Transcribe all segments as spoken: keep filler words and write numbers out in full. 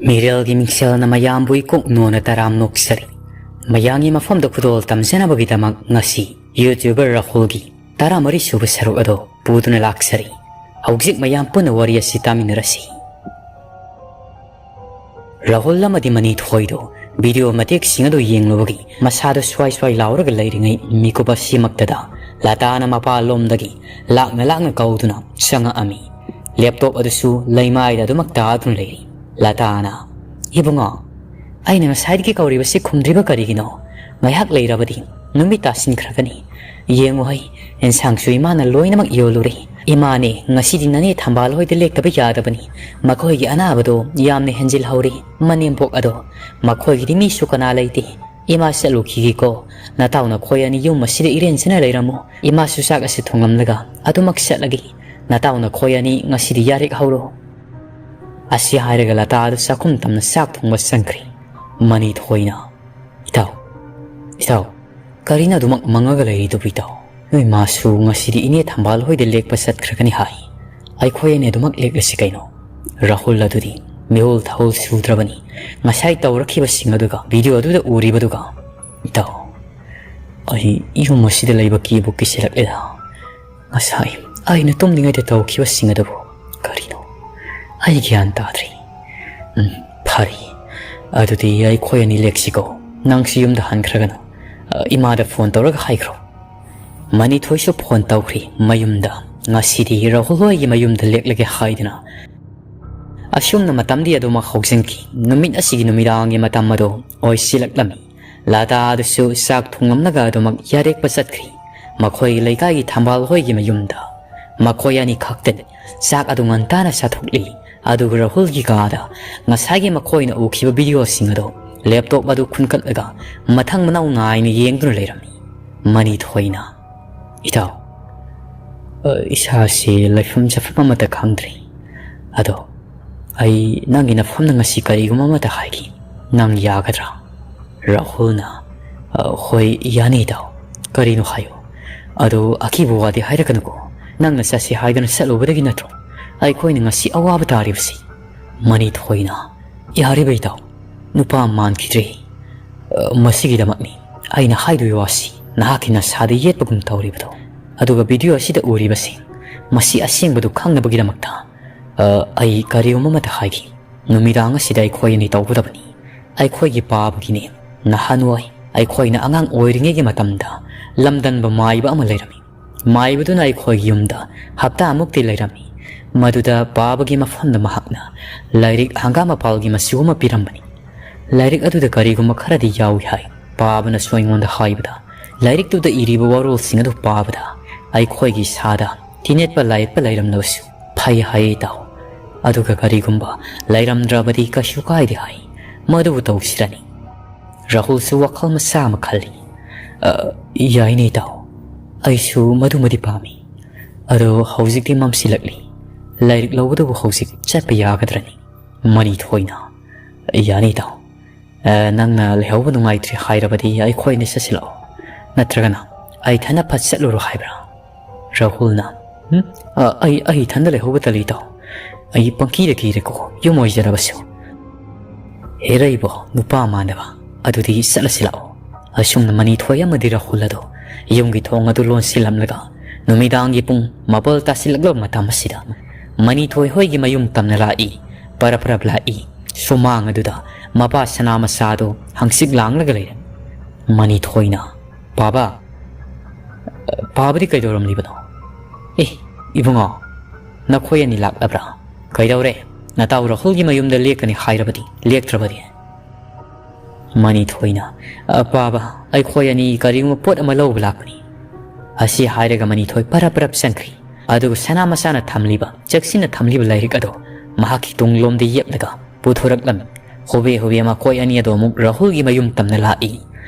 ꯃꯤꯔꯦꯜꯒꯤ ꯃꯤꯡꯁꯦꯜꯅ ꯃꯌꯥꯝꯕꯨ ꯏꯀꯣꯛ ꯅꯣꯟꯅ ꯇꯔꯥꯝ ꯅꯣꯛꯆꯔꯤ꯫ ꯃꯌꯥꯝꯒꯤ ꯃꯐꯝꯗ ꯈꯨꯗꯣꯜ ꯇꯝꯖꯅꯕꯒꯤꯗꯃꯛ ꯉꯁꯤ YouTuber ꯔꯥꯍꯨꯜꯒꯤ ꯇꯔꯥꯃꯔꯤ ꯁꯨꯕ ꯁꯔꯨꯛ ꯑꯗꯨ ꯄꯨꯗꯨꯅ ꯂꯥꯛꯆꯔꯤ꯫ ꯍꯧꯖꯤꯛ ꯃꯌꯥꯝ ꯄꯨꯟꯅ ꯋꯥꯔꯤ ꯑꯁꯤ ꯇꯥꯃꯤꯟꯅꯔꯁꯤ꯫ ꯔꯥꯍꯨꯜ ꯑꯃꯗꯤ ꯃꯅꯤꯊꯣꯏꯗꯨ video ꯃꯇꯦꯛꯁꯤꯡ ꯑꯗꯨ ꯌꯦꯡꯂꯨꯕꯒꯤ ꯃꯁꯥꯗꯨ ꯁ꯭ꯋꯥꯏ ꯁ꯭ꯋꯥꯏ ꯂꯥꯎꯔꯒ ꯂꯩꯔꯤꯉꯩ ꯃꯤꯀꯨꯞ ꯑꯁꯤꯃꯛꯇꯗ ꯂꯇꯥꯅ ꯃꯄꯥꯟꯂꯣꯝꯗꯒꯤ ꯂꯥꯛꯅ ꯂꯥꯛꯅ ꯀꯧꯗꯨꯅ ꯆꯪꯉꯛꯑꯝꯃꯤ꯫ Laptop ꯑꯗꯨꯁꯨ ꯂꯩꯃꯥꯏꯗ ꯑꯗꯨꯃꯛ ꯇꯥꯗꯨꯅ ꯂꯩꯔꯤ꯫ ꯂꯇꯥꯅ, "ꯏꯕꯨꯡꯉꯣ, ꯑꯩꯅ ꯉꯁꯥꯏꯗꯒꯤ ꯀꯧꯔꯤꯕꯁꯤ ꯈꯨꯝꯗ꯭ꯔꯤꯕ ꯀꯔꯤꯒꯤꯅꯣ? ꯉꯥꯏꯍꯥꯛ ꯂꯩꯔꯕꯗꯤ ꯅꯨꯃꯤꯠ ꯇꯥꯁꯤꯟꯈ꯭ꯔꯒꯅꯤ꯫ ꯌꯦꯡꯉꯨ ꯍꯩ, ꯑꯦꯟꯁꯥꯡꯁꯨ ꯏꯃꯥꯅ ꯂꯣꯏꯅꯃꯛ ꯌꯣꯜꯂꯨꯔꯦ꯫ ꯏꯃꯥꯅꯦ, ꯉꯁꯤꯗꯤ ꯅꯅꯦ ꯊꯝꯕꯥꯜ ꯍꯣꯏꯗ ꯂꯦꯛꯇꯕ ꯌꯥꯗꯕꯅꯤ꯫ ꯃꯈꯣꯏꯒꯤ ꯑꯅꯥꯕꯗꯣ ꯌꯥꯝꯅ ꯍꯦꯟꯖꯤꯜꯍꯧꯔꯦ꯫ ꯃꯅꯦꯝꯕꯣꯛ ꯑꯗꯣ, ꯃꯈꯣꯏꯒꯤꯗꯤ ꯃꯤꯁꯨ ꯀꯅꯥ ꯂꯩꯇꯦ꯫ ꯏꯃꯥ ꯆꯠꯂꯨꯈꯤꯒꯦꯀꯣ꯫ ꯅꯇꯥꯎ ꯅꯈꯣꯏ ꯑꯅꯤ ꯌꯨꯝ ꯑꯁꯤꯗ ꯏꯔꯦꯟꯖꯅ ꯂꯩꯔꯝꯃꯨ꯫ ꯏꯃꯥꯁꯨ ꯆꯥꯛ ꯑꯁꯤ ꯊꯣꯡꯂꯝꯂꯒ ꯑꯗꯨꯃꯛ ꯆꯠꯂꯒꯦ꯫ ꯅꯇꯥꯎ ꯅꯈꯣꯏ ꯑꯅꯤ ꯉꯁꯤꯗꯤ ꯌꯥꯔꯦꯛ ꯍꯧꯔꯣ"꯫ ꯑꯁꯤ ꯍꯥꯏꯔꯒ ꯂꯇꯥ ꯑꯗꯨ ꯆꯥꯛꯈꯨꯝ ꯇꯝꯅ ꯆꯥꯛ ꯊꯣꯡꯕ ꯆꯪꯈ꯭ꯔꯦ꯫ ꯃꯅꯤꯊꯣꯏꯅ, "ꯏꯇꯥꯎ, ꯏꯇꯥꯎ, ꯀꯔꯤꯅ ꯑꯗꯨꯃꯛ ꯃꯪꯉꯒ ꯂꯩꯔꯤꯗꯨꯕꯨ ꯏꯇꯥꯎ? ꯅꯣꯏ ꯃꯥꯁꯨ ꯉꯁꯤꯗꯤ ꯏꯅꯦ ꯊꯝꯕꯥꯜ ꯍꯣꯏꯗ ꯂꯦꯛꯄ ꯆꯠꯈ꯭ꯔꯒꯅꯤ ꯍꯥꯏ꯫ ꯑꯩꯈꯣꯏ ꯑꯅꯤ ꯑꯗꯨꯃꯛ ꯂꯦꯛꯂꯁꯤ ꯀꯩꯅꯣ?" ꯔꯥꯍꯨꯜ ꯑꯗꯨꯗꯤ ꯃꯤꯍꯨꯜ ꯊꯧꯍꯨꯜ ꯁꯨꯗ꯭ꯔꯕꯅꯤ꯫ ꯉꯁꯥꯏ ꯇꯧꯔꯛꯈꯤꯕꯁꯤꯡ ꯑꯗꯨꯒ video ꯑꯗꯨꯗ ꯎꯔꯤꯕꯗꯨꯒ, "ꯏꯇꯥꯎ, ꯑꯩ ꯌꯨꯝ ꯑꯁꯤꯗ ꯂꯩꯕ ꯀꯤꯕꯨ ꯀꯤꯁꯤꯜꯂꯛꯂꯦꯗ꯫ ꯉꯁꯥꯏ ꯑꯩꯅ ꯇꯨꯝꯂꯤꯉꯩꯗ ꯇꯧꯈꯤꯕꯁꯤꯡ ꯑꯗꯨꯕꯨ ꯀꯔꯤꯅꯣ? ꯑꯩ ꯒ꯭ꯌꯥꯟ ꯇꯥꯗ꯭ꯔꯦ꯫ ꯎꯝ, ꯐꯔꯦ꯫ ꯑꯗꯨꯗꯤ ꯑꯩꯈꯣꯏ ꯑꯅꯤ ꯂꯦꯛꯁꯤꯀꯣ꯫ ꯅꯪꯁꯨ ꯌꯨꯝꯗ ꯍꯟꯈ꯭ꯔꯒꯅꯨ꯫ ꯑ, ꯏꯃꯥꯗ phone ꯇꯧꯔꯒ ꯍꯥꯏꯈ꯭ꯔꯣ"꯫ ꯃꯅꯤꯊꯣꯏꯁꯨ phone ꯇꯧꯈ꯭ꯔꯦ ꯃꯌꯨꯝꯗ꯫ ꯉꯁꯤꯗꯤ ꯔꯥꯍꯨꯜ ꯍꯣꯏꯒꯤ ꯃꯌꯨꯝꯗ ꯂꯦꯛꯂꯒꯦ ꯍꯥꯏꯗꯨꯅ꯫ ꯑꯁꯨꯝꯅ ꯃꯇꯝꯗꯤ ꯑꯗꯨꯃꯛ ꯍꯧꯖꯤꯟꯈꯤ꯫ ꯅꯨꯃꯤꯠ ꯑꯁꯤꯒꯤ ꯅꯨꯃꯤꯗꯥꯡꯒꯤ ꯃꯇꯝ ꯑꯗꯨ ꯑꯣꯏꯁꯤꯜꯂꯛꯂꯝꯃꯤ꯫ ꯂꯇꯥ ꯑꯗꯨꯁꯨ ꯆꯥꯛ ꯊꯣꯡꯂꯝꯂꯒ ꯑꯗꯨꯃꯛ ꯌꯥꯔꯦꯛꯄ ꯆꯠꯈ꯭ꯔꯤ꯫ ꯃꯈꯣꯏꯒꯤ ꯂꯩꯀꯥꯏꯒꯤ ꯊꯝꯕꯥꯜ ꯍꯣꯏꯒꯤ ꯃꯌꯨꯝꯗ ꯃꯈꯣꯏ ꯑꯅꯤ ꯈꯛꯇꯅꯤ꯫ ꯆꯥꯛ ꯑꯗꯨ ꯉꯟꯇꯥꯅ ꯆꯥꯊꯣꯛꯂꯤ꯫ ꯑꯗꯨꯒ ꯔꯥꯍꯨꯜꯒꯤ ꯀꯥꯗ ꯉꯁꯥꯏꯒꯤ ꯃꯈꯣꯏꯅ ꯎꯈꯤꯕ videoꯁꯤꯡ ꯑꯗꯨ laptop ꯑꯗꯨ ꯈꯨꯟꯀꯠꯂꯒ ꯃꯊꯪ ꯃꯅꯥꯎ ꯅꯥꯏꯅ ꯌꯦꯡꯗꯨꯅ ꯂꯩꯔꯝꯃꯤ꯫ ꯃꯅꯤꯊꯣꯏꯅ, "ꯏꯇꯥꯎ, ꯑ, ꯏꯁꯥꯁꯦ ꯂꯩꯐꯝ ꯆꯥꯐꯝ ꯑꯃꯠꯇ ꯈꯪꯗ꯭ꯔꯦ꯫ ꯑꯗꯣ ꯑꯩ ꯅꯪꯒꯤ ꯅꯐꯝꯗ ꯉꯁꯤ ꯀꯔꯤꯒꯨꯝꯕ ꯑꯃꯠꯇ ꯍꯥꯏꯒꯦ꯫ ꯅꯪ ꯌꯥꯒꯗ꯭ꯔꯥ?" ꯔꯥꯍꯨꯜꯅ, "ꯑ, ꯍꯣꯏ, ꯌꯥꯅꯤ ꯏꯇꯥꯎ꯫ ꯀꯔꯤꯅꯣ ꯍꯥꯏꯌꯨ꯫ ꯑꯗꯣ ꯑꯀꯤꯕ ꯋꯥꯗꯤ ꯍꯥꯏꯔꯛꯀꯅꯨꯀꯣ꯫ ꯅꯪꯅ ꯆꯠꯁꯤ ꯍꯥꯏꯗꯨꯅ ꯆꯠꯂꯨꯕꯗꯒꯤ ꯅꯠꯇ꯭ꯔꯣ ꯑꯩꯈꯣꯏꯅ ꯉꯁꯤ ꯑꯋꯥꯕ ꯇꯥꯔꯤꯕꯁꯤ?" ꯃꯅꯤꯊꯣꯏꯅ, "ꯌꯥꯔꯤꯕ ꯏꯇꯥꯎ, ꯅꯨꯄꯥ ꯃꯥꯟꯈꯤꯗ꯭ꯔꯦ꯫ ꯑ, ꯃꯁꯤꯒꯤꯗꯃꯛꯅꯤ ꯑꯩꯅ ꯍꯥꯏꯗꯣꯏ ꯋꯥꯁꯤ ꯅꯍꯥꯛꯀꯤ ꯅꯁꯥꯗ ꯌꯦꯠꯄꯒꯨꯝ ꯇꯧꯔꯤꯕꯗꯣ꯫ ꯑꯗꯨꯒ ꯚꯤꯗꯤꯑꯣ ꯑꯁꯤꯗ ꯎꯔꯤꯕꯁꯤꯡ, ꯃꯁꯤ ꯑꯁꯦꯡꯕꯗꯨ ꯈꯪꯅꯕꯒꯤꯗꯃꯛꯇ, ꯑ, ꯑꯩ ꯀꯔꯤꯒꯨꯝꯕ ꯑꯃꯠꯇ ꯍꯥꯏꯒꯦ꯫ ꯅꯨꯃꯤꯗꯥꯡ ꯑꯁꯤꯗ ꯑꯩꯈꯣꯏ ꯑꯅꯤ ꯇꯧꯒꯗꯕꯅꯤ꯫ ꯑꯩꯈꯣꯏꯒꯤ ꯄꯥꯕꯒꯤꯅꯦ꯫ ꯅꯍꯥꯟꯋꯥꯏ ꯑꯩꯈꯣꯏꯅ ꯑꯉꯥꯡ ꯑꯣꯏꯔꯤꯉꯩꯒꯤ ꯃꯇꯝꯗ ꯂꯝꯗꯟꯕ ꯃꯥꯏꯕ ꯑꯃ ꯂꯩꯔꯝꯃꯤ꯫ ꯃꯥꯏꯕꯗꯨꯅ ꯑꯩꯈꯣꯏꯒꯤ ꯌꯨꯝꯗ ꯍꯞꯇꯥꯃꯨꯛꯇꯤ ꯂꯩꯔꯝꯃꯤ꯫ ꯃꯗꯨꯗ ꯄꯥꯕꯒꯤ ꯃꯐꯝꯗ ꯃꯍꯥꯛꯅ ꯂꯥꯏꯔꯤꯛ ꯍꯪꯒꯥꯝ ꯃꯄꯥꯜꯒꯤ ꯃꯆꯨ ꯑꯃ ꯄꯤꯔꯝꯕꯅꯤ꯫ ꯂꯥꯏꯔꯤꯛ ꯑꯗꯨꯗ ꯀꯔꯤꯒꯨꯝꯕ ꯈꯔꯗꯤ ꯌꯥꯎꯏ ꯍꯥꯏ꯫ ꯄꯥꯕꯅꯁꯨ ꯑꯩꯉꯣꯟꯗ ꯍꯥꯏꯕꯗ, ꯂꯥꯏꯔꯤꯛꯇꯨꯗ ꯏꯔꯤꯕ ꯋꯥꯔꯣꯜꯁꯤꯡ ꯑꯗꯨ ꯄꯥꯕꯗ ꯑꯩꯈꯣꯏꯒꯤ ꯏꯁꯥꯗ ꯊꯤꯅꯦꯠꯄ ꯂꯥꯏꯌꯦꯠꯄ ꯂꯩꯔꯝꯂꯕꯁꯨ ꯐꯩ ꯍꯥꯏ ꯏꯇꯥꯎ꯫ ꯑꯗꯨꯒ ꯀꯔꯤꯒꯨꯝꯕ ꯂꯩꯔꯝꯗ꯭ꯔꯕꯗꯤ ꯀꯩꯁꯨ ꯀꯥꯏꯗꯦ ꯍꯥꯏ꯫ ꯃꯗꯨꯕꯨ ꯇꯧꯁꯤꯔꯅꯤ?" ꯔꯥꯍꯨꯜꯁꯨ ꯋꯥꯈꯜ ꯃꯆꯥ ꯑꯃ ꯈꯜꯂꯤ꯫ "ꯑ, ꯌꯥꯏꯅꯦ ꯏꯇꯥꯎ, ꯑꯩꯁꯨ ꯃꯗꯨꯃꯗꯤ ꯄꯥꯝꯃꯤ꯫ ꯑꯗꯣ ꯍꯧꯖꯤꯛꯇꯤ ꯃꯝꯁꯤꯜꯂꯛꯂꯤ꯫ ꯂꯥꯏꯔꯤꯛ ꯂꯧꯕꯗꯨꯕꯨ ꯍꯧꯖꯤꯛ ꯆꯠꯄ ꯌꯥꯒꯗ꯭ꯔꯅꯤ?" ꯃꯅꯤꯊꯣꯏꯅ, "ꯌꯥꯅꯤ ꯏꯇꯥꯎ꯫ ꯑ, ꯅꯪꯅ ꯂꯩꯍꯧꯕ ꯅꯨꯡꯉꯥꯏꯇ꯭ꯔꯦ ꯍꯥꯏꯔꯕꯗꯤ ꯑꯩꯈꯣꯏ ꯑꯅꯤ ꯆꯠꯁꯤꯜꯂꯛꯑꯣ꯫ ꯅꯠꯇ꯭ꯔꯒꯅ ꯑꯩ ꯏꯊꯟꯗ ꯐꯠ ꯆꯠꯂꯨꯔꯣ ꯍꯥꯏꯕ꯭ꯔꯥ?" ꯔꯥꯍꯨꯜꯅ, "ꯎꯝ? ꯑ, ꯑꯩ, ꯑꯩ ꯏꯊꯟꯗ ꯂꯩꯍꯧꯕ ꯇꯜꯂꯤ ꯏꯇꯥꯎ꯫ ꯑꯩ ꯄꯪꯀꯤꯗ ꯀꯤꯔꯦꯀꯣ, ꯌꯨꯝ ꯑꯣꯏꯖꯔꯕꯁꯨ꯫" "ꯍꯦꯔꯩꯕꯣ, ꯅꯨꯄꯥ ꯃꯥꯟꯗꯕ, ꯑꯗꯨꯗꯤ ꯆꯠꯂꯁꯤ ꯂꯥꯛꯑꯣ꯫" ꯑꯁꯨꯝꯅ ꯃꯅꯤꯊꯣꯏ ꯑꯃꯗꯤ ꯔꯥꯍꯨꯜ ꯑꯗꯨ ꯌꯨꯝꯒꯤ ꯊꯣꯡ ꯑꯗꯨ ꯂꯣꯟꯁꯤꯜꯂꯝꯂꯒ ꯅꯨꯃꯤꯗꯥꯡꯒꯤ ꯄꯨꯡ ꯃꯥꯄꯜ ꯇꯥꯁꯤꯜꯂꯛꯂꯕ ꯃꯇꯝ ꯑꯁꯤꯗ ꯃꯅꯤꯊꯣꯏ ꯍꯣꯏꯒꯤ ꯃꯌꯨꯝ ꯇꯝꯅ ꯂꯥꯛꯏ꯫ ꯄꯔꯞ ꯄꯔꯞ ꯂꯥꯛꯏ꯫ ꯁꯨꯃꯥꯡ ꯑꯗꯨꯗ ꯃꯄꯥ ꯁꯅꯥ ꯃꯆꯥꯗꯨ ꯍꯪꯆꯤꯠ ꯂꯥꯡꯂꯒ ꯂꯩꯔꯦ꯫ ꯃꯅꯤꯊꯣꯏꯅ, "ꯄꯥꯕ, ꯄꯥꯕꯗꯤ ꯀꯩꯗꯧꯔꯝꯂꯤꯕꯅꯣ?" "ꯑꯦ, ꯏꯕꯨꯡꯉꯣ, ꯅꯈꯣꯏ ꯑꯅꯤ ꯂꯥꯛꯂꯕ꯭ꯔꯥ? ꯀꯩꯗꯧꯔꯦ? ꯅꯇꯥꯎ ꯔꯥꯍꯨꯜꯒꯤ ꯃꯌꯨꯝꯗ ꯂꯦꯛꯀꯅꯤ ꯍꯥꯏꯔꯕꯗꯤ, ꯂꯦꯛꯇ꯭ꯔꯕꯗꯤ?" ꯃꯅꯤꯊꯣꯏꯅ, "ꯑ, ꯄꯥꯕ, ꯑꯩꯈꯣꯏ ꯑꯅꯤ ꯀꯔꯤꯒꯨꯝꯕ ꯄꯣꯠ ꯑꯃ ꯂꯧꯕ ꯂꯥꯛꯄꯅꯤ꯫" ꯑꯁꯤ ꯍꯥꯏꯔꯒ ꯃꯅꯤꯊꯣꯏ ꯄꯔꯞ ꯄꯔꯞ ꯆꯪꯈ꯭ꯔꯤ꯫ ꯑꯗꯨꯒ ꯁꯅꯥ ꯃꯆꯥꯅ ꯊꯝꯂꯤꯕ, ꯆꯦꯛꯁꯤꯟꯅ ꯊꯝꯂꯤꯕ ꯂꯥꯏꯔꯤꯛ ꯑꯗꯨ ꯃꯍꯥꯛꯀꯤ ꯇꯨꯡꯂꯣꯝꯗ ꯌꯦꯞꯂꯒ ꯄꯨꯊꯣꯔꯛꯂꯝꯃꯤ꯫ ꯍꯣꯕꯦ ꯍꯣꯕꯦ ꯃꯈꯣꯏ ꯑꯅꯤ ꯑꯗꯨ ꯑꯃꯨꯛ ꯔꯥꯍꯨꯜꯒꯤ ꯃꯌꯨꯝ ꯇꯝꯅ ꯂꯥꯛꯏ꯫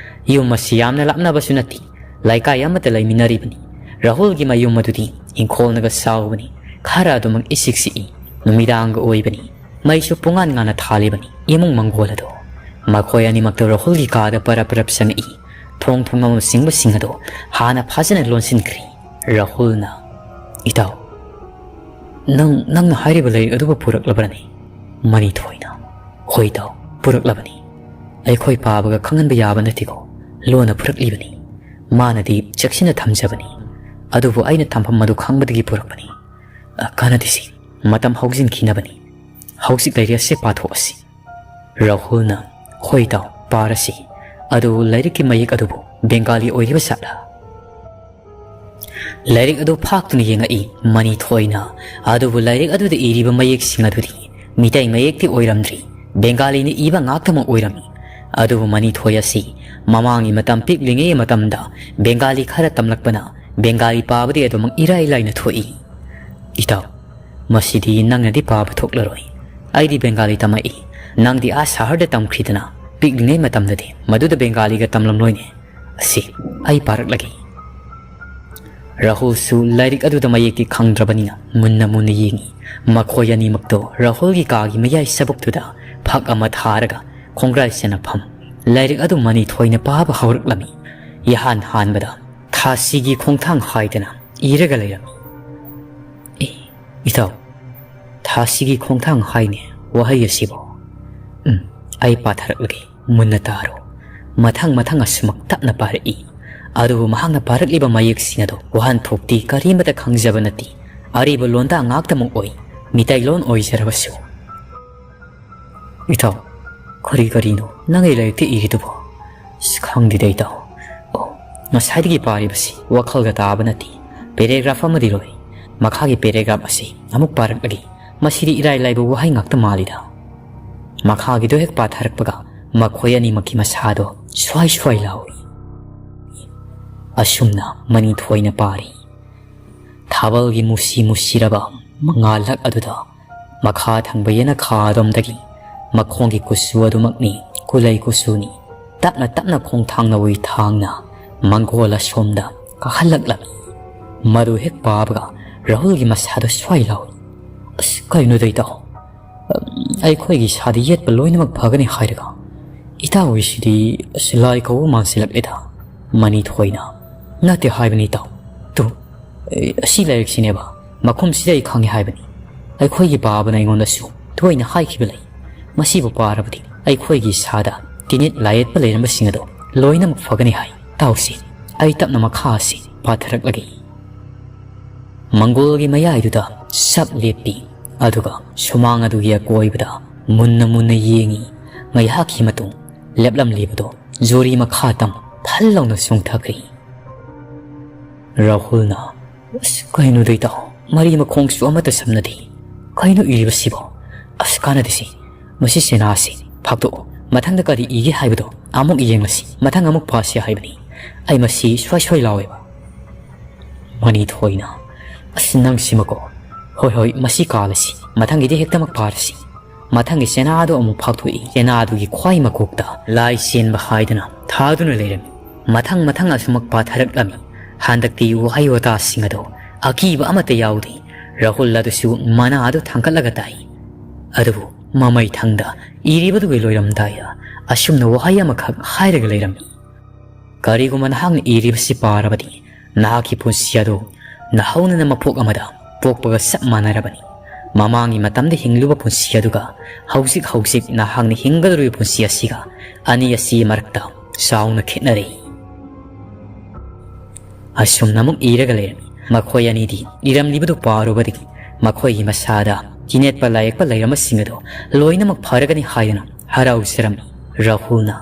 ꯌꯨꯝ ꯑꯁꯤ ꯌꯥꯝꯅ ꯂꯥꯞꯅꯕꯁꯨ ꯅꯠꯇꯦ, ꯂꯩꯀꯥꯏ ꯑꯃꯠꯇ ꯂꯩꯃꯤꯟꯅꯔꯤꯕꯅꯤ꯫ ꯔꯥꯍꯨꯜꯒꯤ ꯃꯌꯨꯝ ꯑꯗꯨꯗꯤ ꯏꯪꯈꯣꯜꯅꯒ ꯆꯥꯎꯕꯅꯤ, ꯈꯔ ꯑꯗꯨꯃꯛ ꯏꯁꯤꯛ ꯁꯤꯛꯏ꯫ ꯅꯨꯃꯤꯗꯥꯡꯒ ꯑꯣꯏꯕꯅꯤ, ꯃꯩꯁꯨ ꯄꯨꯡꯉꯥꯟ ꯉꯥꯟꯅ ꯊꯥꯜꯂꯤꯕꯅꯤ꯫ ꯏꯃꯨꯡ ꯃꯪꯒꯣꯜ ꯑꯗꯨ ꯃꯈꯣꯏ ꯑꯅꯤꯃꯛꯇ ꯔꯥꯍꯨꯜꯒꯤ ꯀꯥꯗ ꯄꯔꯞ ꯄꯔꯞ ꯆꯪꯉꯛꯏ꯫ ꯊꯣꯡ ꯊꯣꯡꯅꯥꯎꯅꯆꯤꯡꯕꯁꯤꯡ ꯑꯗꯨ ꯍꯥꯟꯅ ꯐꯖꯅ ꯂꯣꯟꯁꯤꯟꯈ꯭ꯔꯦ꯫ ꯔꯥꯍꯨꯜꯅ, "ꯏꯇꯥꯎ, ꯅꯪ, ꯅꯪꯅ ꯍꯥꯏꯔꯤꯕ ꯂꯥꯏꯔꯤꯛ ꯑꯗꯨꯕꯨ ꯄꯨꯔꯛꯂꯕ꯭ꯔꯅꯦ?" ꯃꯅꯤꯊꯣꯏꯅ, "ꯍꯣꯏ ꯏꯇꯥꯎ, ꯄꯨꯔꯛꯂꯕꯅꯤ꯫ ꯑꯩꯈꯣꯏ ꯄꯥꯕꯒ ꯈꯪꯍꯟꯕ ꯌꯥꯕ ꯅꯠꯇꯦꯀꯣ꯫ ꯂꯣꯟꯅ ꯄꯨꯔꯛꯂꯤꯕꯅꯤ꯫ ꯃꯥꯅꯗꯤ ꯆꯦꯛꯁꯤꯟꯅ ꯊꯝꯖꯕꯅꯤ꯫ ꯑꯗꯨꯕꯨ ꯑꯩꯅ ꯊꯝꯐꯝ ꯑꯗꯨ ꯈꯪꯕꯗꯒꯤ ꯄꯨꯔꯛꯄꯅꯤ꯫ ꯑ, ꯀꯥꯟꯅꯗꯦꯁꯤ, ꯃꯇꯝ ꯍꯧꯖꯤꯟꯈꯤꯅꯕꯅꯤ꯫ ꯍꯧꯖꯤꯛ ꯂꯩꯔꯦ, ꯑꯁꯤ ꯄꯥꯊꯣꯛꯑꯁꯤ꯫" ꯔꯥꯍꯨꯜꯅ, "ꯍꯣꯏ ꯏꯇꯥꯎ, ꯄꯥꯔꯁꯤ꯫ ꯑꯗꯨ ꯂꯥꯏꯔꯤꯛꯀꯤ ꯃꯌꯦꯛ ꯑꯗꯨꯕꯨ ꯕꯦꯡꯒꯥꯂꯤ ꯑꯣꯏꯔꯤꯕ ꯖꯥꯠꯂꯥ?" ꯂꯥꯏꯔꯤꯛ ꯑꯗꯨ ꯐꯥꯛꯇꯨꯅ ꯌꯦꯡꯉꯛꯏ ꯃꯅꯤꯊꯣꯏꯅ꯫ ꯑꯗꯨꯕꯨ ꯂꯥꯏꯔꯤꯛ ꯑꯗꯨꯗ ꯏꯔꯤꯕ ꯃꯌꯦꯛꯁꯤꯡ ꯑꯗꯨꯗꯤ ꯃꯤꯇꯩ ꯃꯌꯦꯛꯇꯤ ꯑꯣꯏꯔꯝꯗ꯭ꯔꯤ, ꯕꯦꯡꯒꯥꯂꯤꯅ ꯏꯕ ꯉꯥꯛꯇꯃꯛ ꯑꯣꯏꯔꯝꯃꯤ꯫ ꯑꯗꯨꯕꯨ ꯃꯅꯤꯊꯣꯏ ꯑꯁꯤ ꯃꯃꯥꯡꯒꯤ ꯃꯇꯝ ꯄꯤꯛꯂꯤꯉꯩ ꯃꯇꯝꯗ ꯕꯦꯡꯒꯥꯂꯤ ꯈꯔ ꯇꯝꯂꯛꯄꯅ ꯕꯦꯡꯒꯥꯂꯤ ꯄꯥꯕꯗꯤ ꯑꯗꯨꯃꯛ ꯏꯔꯥꯏ ꯂꯥꯏꯅ ꯊꯣꯛꯏ꯫ "ꯏꯇꯥꯎ, ꯃꯁꯤꯗꯤ ꯅꯪꯅꯗꯤ ꯄꯥꯕ ꯊꯣꯛꯂꯔꯣꯏ꯫ ꯑꯩꯗꯤ ꯕꯦꯡꯒꯥꯂꯤ ꯇꯝꯃꯛꯏ꯫ ꯅꯪꯗꯤ ꯑꯥ ꯁꯍꯔꯗ ꯇꯝꯈ꯭ꯔꯤꯗꯅ, ꯄꯤꯛꯂꯤꯉꯩ ꯃꯇꯝꯗꯗꯤ ꯃꯗꯨꯗ ꯕꯦꯡꯒꯥꯂꯤꯒ ꯇꯝꯂꯝꯂꯣꯏꯅꯦ꯫ ꯑꯁꯤ ꯑꯩ ꯄꯥꯔꯛꯂꯒꯦ꯫" ꯔꯥꯍꯨꯜꯁꯨ ꯂꯥꯏꯔꯤꯛ ꯑꯗꯨꯗ ꯃꯌꯦꯛꯇꯤ ꯈꯪꯗ꯭ꯔꯕꯅꯤꯅ ꯃꯨꯟꯅ ꯃꯨꯟꯅ ꯌꯦꯡꯉꯤ꯫ ꯃꯈꯣꯏ ꯑꯅꯤꯃꯛꯇꯣ ꯔꯥꯍꯨꯜꯒꯤ ꯀꯥꯒꯤ ꯃꯌꯥꯏ ꯆꯕꯨꯛꯇꯨꯗ ꯐꯛ ꯑꯃ ꯊꯥꯔꯒ ꯈꯣꯡꯒ꯭ꯔꯥꯏ ꯆꯟꯅꯐꯝ ꯂꯥꯏꯔꯤꯛ ꯑꯗꯨ ꯃꯅꯤꯊꯣꯏꯅ ꯄꯥꯕ ꯍꯧꯔꯛꯂꯝꯃꯤ꯫ ꯏꯍꯥꯟ ꯍꯥꯟꯕꯗ ꯊꯥꯁꯤꯒꯤ ꯈꯣꯡꯊꯥꯡ ꯍꯥꯏꯗꯅ ꯏꯔꯒ ꯂꯩꯔꯝꯃꯤ꯫ "ꯑꯦ, ꯏꯇꯥꯎ, ꯊꯥꯁꯤꯒꯤ ꯈꯣꯡꯊꯥꯡ ꯍꯥꯏꯅꯦ ꯋꯥꯍꯩ ꯑꯁꯤꯕꯨ꯫" "ꯎꯝ, ꯑꯩ ꯄꯥꯊꯔꯛꯂꯒꯦ, ꯃꯨꯟꯅ ꯇꯥꯔꯣ꯫" ꯃꯊꯪ ꯃꯊꯪ ꯑꯁꯨꯃꯛ ꯇꯞꯅ ꯄꯥꯔꯛꯏ꯫ ꯑꯗꯨꯕꯨ ꯃꯍꯥꯛꯅ ꯄꯥꯔꯛꯂꯤꯕ ꯃꯌꯦꯛꯁꯤꯡ ꯑꯗꯨ ꯋꯥꯍꯟꯊꯣꯛꯇꯤ ꯀꯔꯤꯃꯠꯇ ꯈꯪꯖꯕ ꯅꯠꯇꯦ꯫ ꯑꯔꯤꯕ ꯂꯣꯟꯗꯥ ꯉꯥꯛꯇꯃꯛ ꯑꯣꯏ, ꯃꯤꯇꯩꯂꯣꯟ ꯑꯣꯏꯖꯔꯕꯁꯨ꯫ "ꯏꯇꯥꯎ, ꯀꯔꯤ ꯀꯔꯤꯅꯣ ꯅꯪꯒꯤ ꯂꯥꯏꯔꯤꯛꯇ ꯏꯔꯤꯗꯨꯕꯣ?" "ꯑꯁ, ꯈꯪꯗꯦꯗ ꯏꯇꯥꯎ꯫ ꯑꯣ, ꯉꯁꯥꯏꯗꯒꯤ ꯄꯥꯔꯤꯕꯁꯤ ꯋꯥꯈꯜꯒ ꯇꯥꯕ ꯅꯠꯇꯦ꯫ ꯄꯦꯔꯦꯒ꯭ꯔꯥꯐ ꯑꯃꯗꯤ ꯂꯣꯏ꯫ ꯃꯈꯥꯒꯤ ꯄꯦꯔꯦꯒ꯭ꯔꯥꯐ ꯑꯁꯤ ꯑꯃꯨꯛ ꯄꯥꯔꯛꯂꯒꯦ꯫ ꯃꯁꯤꯗꯤ ꯏꯔꯥꯏ ꯂꯥꯏꯕ ꯋꯥꯍꯩ ꯉꯥꯛꯇ ꯃꯥꯜꯂꯤꯗ꯫" ꯃꯈꯥꯒꯤꯗꯣ ꯍꯦꯛ ꯄꯥꯊꯔꯛꯄꯒ ꯃꯈꯣꯏ ꯑꯅꯤꯃꯛꯀꯤ ꯃꯁꯥꯗꯣ ꯁ꯭ꯋꯥꯏ ꯁ꯭ꯋꯥꯏ ꯂꯥꯎꯏ꯫ ꯑꯁꯨꯝꯅ ꯃꯅꯤꯊꯣꯏꯅ ꯄꯥꯔꯤ꯫ ꯊꯥꯕꯜꯒꯤ ꯃꯨꯁꯤ ꯃꯨꯁꯤꯔꯕ ꯃꯉꯥꯜꯂꯛ ꯑꯗꯨꯗ ꯃꯈꯥ ꯊꯪꯕ ꯌꯦꯅꯈꯥ ꯑꯗꯣꯝꯗꯒꯤ ꯃꯈꯣꯡꯒꯤ ꯀꯨꯆꯨ ꯑꯗꯨꯃꯛꯅꯤ, ꯀꯨꯂꯩ ꯀꯨꯆꯨꯅꯤ꯫ ꯇꯞꯅ ꯇꯞꯅ ꯈꯣꯡꯊꯥꯡ ꯅꯧꯏ ꯊꯥꯡꯅ ꯃꯪꯒꯣꯜ ꯑꯁꯣꯝꯗ ꯀꯥꯈꯠꯂꯛꯂꯝꯃꯤ꯫ ꯃꯗꯨ ꯍꯦꯛ ꯄꯥꯕꯒ ꯔꯥꯍꯨꯜꯒꯤ ꯃꯁꯥꯗꯣ ꯁ꯭ꯋꯥꯏ ꯂꯥꯎꯏ꯫ "ꯑꯁ, ꯀꯩꯅꯣꯗ ꯏꯇꯥꯎ? ꯑꯩꯈꯣꯏꯒꯤ ꯏꯁꯥꯗ ꯌꯦꯠꯄ ꯂꯣꯏꯅꯃꯛ ꯐꯒꯅꯤ ꯍꯥꯏꯔꯒ ꯏꯇꯥꯎꯒꯤꯁꯤꯗꯤ ꯑꯁ ꯂꯥꯏ ꯀꯧꯕ ꯃꯥꯟꯁꯤꯜꯂꯛꯂꯦꯗ꯫" ꯃꯅꯤꯊꯣꯏꯅ, "ꯅꯠꯇꯦ ꯍꯥꯏꯕꯅꯤ ꯏꯇꯥꯎ꯫ ꯇꯨ, ꯑꯦ, ꯑꯁꯤ ꯂꯥꯏꯔꯤꯛꯁꯤꯅꯦꯕ꯫ ꯃꯈꯨꯝꯁꯤꯗ ꯑꯩ ꯈꯪꯉꯦ ꯍꯥꯏꯕꯅꯤ꯫ ꯑꯩꯈꯣꯏꯒꯤ ꯄꯥꯕꯅ ꯑꯩꯉꯣꯟꯗꯁꯨ ꯇꯣꯏꯅ ꯍꯥꯏꯈꯤꯕ ꯂꯩ꯫ ꯃꯁꯤꯕꯨ ꯄꯥꯔꯕꯗꯤ ꯑꯩꯈꯣꯏꯒꯤ ꯏꯁꯥꯗ ꯇꯤꯅꯤꯠ ꯂꯥꯏꯌꯦꯠꯄ ꯂꯩꯔꯝꯕꯁꯤꯡ ꯑꯗꯣ ꯂꯣꯏꯅꯃꯛ ꯐꯒꯅꯤ ꯍꯥꯏ꯫ ꯇꯥꯎꯁꯤ, ꯑꯩ ꯇꯞꯅ ꯃꯈꯥ ꯑꯁꯤ ꯄꯥꯊꯔꯛꯂꯒꯦ꯫ ꯃꯪꯒꯣꯜꯒꯤ ꯃꯌꯥꯏꯗꯨꯗ ꯁꯞ ꯂꯦꯞꯄꯤ, ꯑꯗꯨꯒ ꯁꯨꯃꯥꯡ ꯑꯗꯨꯒꯤ ꯑꯀꯣꯏꯕꯗ ꯃꯨꯟꯅ ꯃꯨꯟꯅ ꯌꯦꯡꯉꯤ꯫ ꯉꯥꯏꯍꯥꯛꯀꯤ ꯃꯇꯨꯡ ꯂꯦꯞꯂꯝꯂꯤꯕꯗꯣ ꯖꯨꯔꯤ ꯃꯈꯥ ꯇꯝ ꯐꯜ ꯂꯥꯎꯅ ꯆꯣꯡꯊꯈ꯭ꯔꯤ꯫ ꯔꯥꯍꯨꯜꯅ, "ꯑꯁ, ꯀꯩꯅꯣꯗ ꯏꯇꯥꯎ, ꯃꯔꯤ ꯃꯈꯣꯡꯁꯨ ꯑꯃꯠꯇ ꯁꯝꯅꯗꯦ꯫ ꯀꯩꯅꯣ ꯏꯔꯤꯕꯁꯤꯕꯣ? ꯑꯁ, ꯀꯥꯟꯅꯗꯦꯁꯤ꯫ ꯃꯁꯤ ꯆꯦꯅꯥꯁꯤ ꯐꯥꯛꯇꯣꯛꯑꯣ꯫ ꯃꯊꯪꯗ ꯀꯔꯤ ꯏꯒꯦ ꯍꯥꯏꯕꯗꯣ ꯑꯃꯨꯛ ꯌꯦꯡꯂꯁꯤ꯫ ꯃꯊꯪ ꯑꯃꯨꯛ ꯄꯥꯁꯤ ꯍꯥꯏꯕꯅꯤ꯫ ꯑꯩ ꯃꯁꯤ ꯁ꯭ꯋꯥꯏ ꯁ꯭ꯋꯥꯏ ꯂꯥꯎꯋꯦꯕ꯫" ꯃꯅꯤꯊꯣꯏꯅ, "ꯑꯁ, ꯅꯪꯁꯤꯃꯀꯣ꯫ ꯍꯣꯏ, ꯍꯣꯏ, ꯃꯁꯤ ꯀꯥꯜꯂꯁꯤ꯫ ꯃꯊꯪꯒꯤꯗꯤ ꯍꯦꯛꯇꯃꯛ ꯄꯥꯔꯁꯤ꯫" ꯃꯊꯪꯒꯤ ꯆꯦꯅꯥꯗꯨ ꯑꯃꯨꯛ ꯐꯥꯛꯊꯣꯛꯏ꯫ ꯆꯦꯅꯥꯗꯨꯒꯤ ꯈ꯭ꯋꯥꯏ ꯃꯀꯣꯛꯇ ꯂꯥꯏ ꯆꯦꯟꯕ ꯍꯥꯏꯗꯅ ꯊꯥꯗꯨꯅ ꯂꯩꯔꯝꯃꯤ꯫ ꯃꯊꯪ ꯃꯊꯪ ꯑꯁꯨꯃꯛ ꯄꯥꯊꯔꯛꯂꯝꯃꯤ꯫ ꯍꯟꯗꯛꯇꯤ ꯋꯥꯍꯩ ꯋꯥꯇꯥꯁꯤꯡ ꯑꯗꯣ ꯑꯀꯤꯕ ꯑꯃꯠꯇ ꯌꯥꯎꯗꯦ꯫ ꯔꯥꯍꯨꯜ ꯑꯗꯨꯁꯨ ꯃꯅꯥ ꯑꯗꯨ ꯊꯥꯡꯒꯠꯂꯒ ꯇꯥꯏ꯫ ꯑꯗꯨꯕꯨ ꯃꯃꯩ ꯊꯪꯗ ꯏꯔꯤꯕꯗꯨꯒꯤ ꯂꯣꯏꯔꯝꯗꯥꯏꯗ ꯑꯁꯨꯝꯅ ꯋꯥꯍꯩ ꯑꯃꯈꯛ ꯍꯥꯏꯔꯒ ꯂꯩꯔꯝꯃꯤ: "ꯀꯔꯤꯒꯨꯝꯕ ꯅꯍꯥꯛꯅ ꯏꯔꯤꯕꯁꯤ ꯄꯥꯔꯕꯗꯤ, ꯅꯍꯥꯛꯀꯤ ꯄꯨꯟꯁꯤ ꯑꯗꯨ ꯅꯍꯧꯅꯅ ꯃꯄꯣꯛ ꯑꯃꯗ ꯄꯣꯛꯄꯒ ꯆꯞ ꯃꯥꯟꯅꯔꯕꯅꯤ꯫ ꯃꯃꯥꯡꯒꯤ ꯃꯇꯝꯗ ꯍꯤꯡꯂꯨꯕ ꯄꯨꯟꯁꯤ ꯑꯗꯨꯒ ꯍꯧꯖꯤꯛ ꯍꯧꯖꯤꯛ ꯅꯍꯥꯛꯅ ꯍꯤꯡꯒꯗꯧꯔꯤꯕ ꯄꯨꯟꯁꯤ ꯑꯁꯤꯒ, ꯑꯅꯤ ꯑꯁꯤꯒꯤ ꯃꯔꯛꯇ ꯆꯥꯎꯅ ꯈꯦꯠꯅꯔꯦ꯫" ꯑꯁꯨꯝꯅ ꯑꯃꯨꯛ ꯏꯔꯒ ꯂꯩꯔꯝꯃꯤ꯫ ꯃꯈꯣꯏ ꯑꯅꯤꯗꯤ ꯏꯔꯝꯂꯤꯕꯗꯨ ꯄꯥꯔꯨꯕꯗꯒꯤ ꯃꯈꯣꯏꯒꯤ ꯃꯁꯥꯗ ꯆꯤꯅꯦꯠꯄ ꯂꯥꯏꯌꯦꯛꯄ ꯂꯩꯔꯝꯕꯁꯤꯡ ꯑꯗꯨ ꯂꯣꯏꯅꯃꯛ ꯐꯔꯒꯅꯤ ꯍꯥꯏꯗꯨꯅ ꯍꯔꯥꯎꯖꯔꯝꯃꯤ꯫ ꯔꯥꯍꯨꯜꯅ,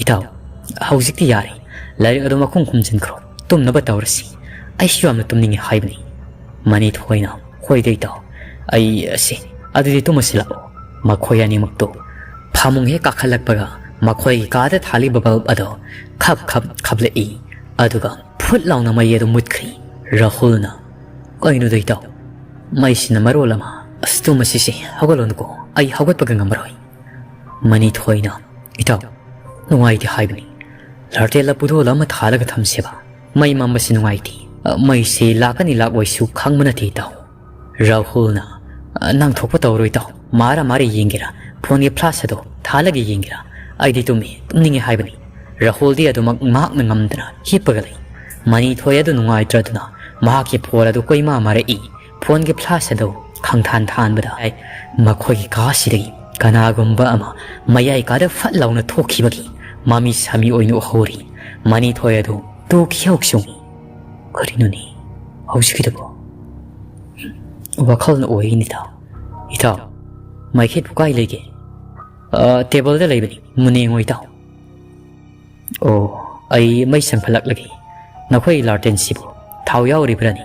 "ꯏꯇꯥꯎ, ꯍꯧꯖꯤꯛꯇꯤ ꯌꯥꯔꯦ꯫ ꯂꯥꯏꯔꯤꯛ ꯑꯗꯨ ꯃꯈꯨꯝ ꯈꯨꯝꯖꯤꯟꯈ꯭ꯔꯣ꯫ ꯇꯨꯝꯅꯕ ꯇꯧꯔꯁꯤ꯫ ꯑꯩꯁꯨ ꯌꯥꯝꯅ ꯇꯨꯝꯅꯤꯡꯉꯦ ꯍꯥꯏꯕꯅꯤ꯫" ꯃꯅꯤꯊꯣꯏꯅ, "ꯍꯣꯏꯗ ꯏꯇꯥꯎ, ꯑꯩ ꯑꯁꯤ, ꯑꯗꯨꯗꯤ ꯇꯨꯝꯃꯁꯤ ꯂꯥꯛꯑꯣ꯫" ꯃꯈꯣꯏ ꯑꯅꯤꯃꯛꯇꯨ ꯐꯃꯨꯡ ꯍꯦꯛ ꯀꯥꯈꯠꯂꯛꯄꯒ ꯃꯈꯣꯏꯒꯤ ꯀꯥꯗ ꯊꯥꯜꯂꯤꯕ ꯕꯜꯕ ꯑꯗꯣ ꯈꯞ ꯈꯞ ꯈꯞꯂꯛꯏ꯫ ꯑꯗꯨꯒ ꯐꯨꯠ ꯂꯥꯎꯅ ꯃꯩ ꯑꯗꯨ ꯃꯨꯠꯈ꯭ꯔꯤ꯫ ꯔꯥꯍꯨꯜꯅ, "ꯀꯩꯅꯣꯗ ꯏꯇꯥꯎ, ꯃꯩꯁꯤꯅ ꯃꯔꯣꯜ ꯑꯃ꯫ ꯑꯁ, ꯇꯨꯝꯃꯁꯤꯁꯦ, ꯍꯧꯒꯠꯂꯣꯅꯀꯣ, ꯑꯩ ꯍꯧꯒꯠꯄꯒ ꯉꯝꯃꯔꯣꯏ꯫" ꯃꯅꯤꯊꯣꯏꯅ, "ꯏꯇꯥꯎ, ꯅꯨꯡꯉꯥꯏꯇꯦ ꯍꯥꯏꯕꯅꯤ꯫ ꯂꯥꯔꯇꯦꯜꯂ ꯄꯨꯗꯣꯜ ꯑꯃ ꯊꯥꯜꯂꯒ ꯊꯝꯁꯦꯕ꯫ ꯃꯩ ꯃꯝꯕꯁꯤ ꯅꯨꯡꯉꯥꯏꯇꯦ꯫ ꯑ, ꯃꯩꯁꯤ ꯂꯥꯛꯀꯅꯤ ꯂꯥꯛꯑꯣꯏꯁꯨ ꯈꯪꯕ ꯅꯠꯇꯦ ꯏꯇꯥꯎ꯫" ꯔꯥꯍꯨꯜꯅ, "ꯑ, ꯅꯪ ꯊꯣꯛꯄ ꯇꯧꯔꯣ ꯏꯇꯥꯎ꯫ ꯃꯥꯔ ꯃꯥꯔ ꯌꯦꯡꯒꯦꯔꯥ? ꯐꯣꯟꯒꯤ ꯐ꯭ꯂꯥꯁ ꯑꯗꯣ ꯊꯥꯜꯂꯒ ꯌꯦꯡꯒꯦꯔꯥ? ꯑꯩꯗꯤ ꯇꯨꯝꯃꯤ, ꯇꯨꯝꯅꯤꯡꯉꯦ ꯍꯥꯏꯕꯅꯤ꯫" ꯔꯥꯍꯨꯜꯗꯤ ꯑꯗꯨꯃꯛ ꯉꯥꯛꯅ ꯉꯝꯗꯅ ꯍꯤꯞꯄꯒ ꯂꯩ꯫ ꯃꯅꯤꯊꯣꯏ ꯑꯗꯨ ꯅꯨꯡꯉꯥꯏꯇ꯭ꯔꯗꯨꯅ ꯃꯍꯥꯛꯀꯤ ꯐꯣꯟ ꯑꯗꯨ ꯀꯣꯏꯃꯥ ꯃꯥꯔꯛꯏ꯫ ꯐꯣꯟꯒꯤ ꯐ꯭ꯂꯥꯁ ꯑꯗꯨ ꯈꯪꯊꯥꯟ ꯊꯥꯟꯕꯗ ꯃꯈꯣꯏꯒꯤ ꯀꯥꯁꯤꯗꯒꯤ ꯀꯅꯥꯒꯨꯝꯕ ꯑꯃ ꯃꯌꯥꯏ ꯀꯥꯗ ꯐꯠ ꯂꯥꯎꯅ ꯊꯣꯛꯈꯤꯕꯒꯤ ꯃꯃꯤ ꯁꯥꯃꯤ ꯑꯣꯏꯅ ꯎꯍꯧꯔꯤ꯫ ꯃꯅꯤꯊꯣꯏ ꯑꯗꯨ ꯇꯨ ꯈꯤꯌꯧ ꯆꯣꯡꯏ꯫ "ꯀꯔꯤꯅꯣꯅꯦ ꯍꯧꯖꯤꯛꯀꯤꯗꯨꯕꯣ?" "ꯋꯥꯈꯜꯅ ꯑꯣꯏꯔꯤꯅꯤꯗ꯫ ꯏꯇꯥꯎ, ꯃꯩꯈꯦꯠꯄꯨ ꯀꯥꯏ ꯂꯩꯒꯦ?" "ꯑ, ꯇꯦꯕꯜꯗ ꯂꯩꯕꯅꯤ, ꯃꯨꯟꯅ ꯌꯦꯡꯉꯣ ꯏꯇꯥꯎ꯫" "ꯑꯣ, ꯑꯩ ꯃꯩ ꯆꯪꯈꯠꯂꯛꯂꯒꯦ꯫ ꯅꯈꯣꯏ ꯂꯥꯔꯇꯦꯟꯁꯤꯕꯨ ꯊꯥꯎ ꯌꯥꯎꯔꯤꯕ꯭ꯔꯥꯅꯦ?"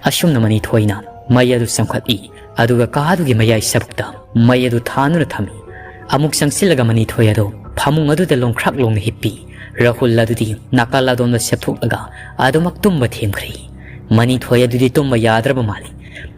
ꯑꯁꯨꯝꯅ ꯃꯅꯤꯊꯣꯏꯅ ꯃꯩ ꯑꯗꯨ ꯆꯪꯈꯠꯂꯤ꯫ ꯑꯗꯨꯒ ꯀꯥꯗꯨꯒꯤ ꯃꯌꯥꯏ ꯆꯕꯨꯛꯇ ꯃꯩ ꯑꯗꯨ ꯊꯥꯟꯗꯨꯅ ꯊꯝꯃꯤ꯫ ꯑꯃꯨꯛ ꯆꯪꯁꯤꯜꯂꯒ ꯃꯅꯤꯊꯣꯏ ꯑꯗꯨ ꯐꯃꯨꯡ ꯑꯗꯨꯗ ꯂꯣꯡꯈ꯭ꯔꯥꯛ ꯂꯣꯡꯅ ꯍꯤꯞꯄꯤ꯫ ꯔꯥꯍꯨꯜ ꯑꯗꯨꯗꯤ ꯅꯥꯀꯜ ꯑꯗꯣꯝꯗ ꯁꯦꯞꯊꯣꯛꯂꯒ ꯑꯗꯨꯃꯛ ꯇꯨꯝꯕ ꯊꯦꯝꯈ꯭ꯔꯦ꯫ ꯃꯅꯤꯊꯣꯏ ꯑꯗꯨꯗꯤ ꯇꯨꯝꯕ ꯌꯥꯗ꯭ꯔꯕ ꯃꯥꯜꯂꯤ꯫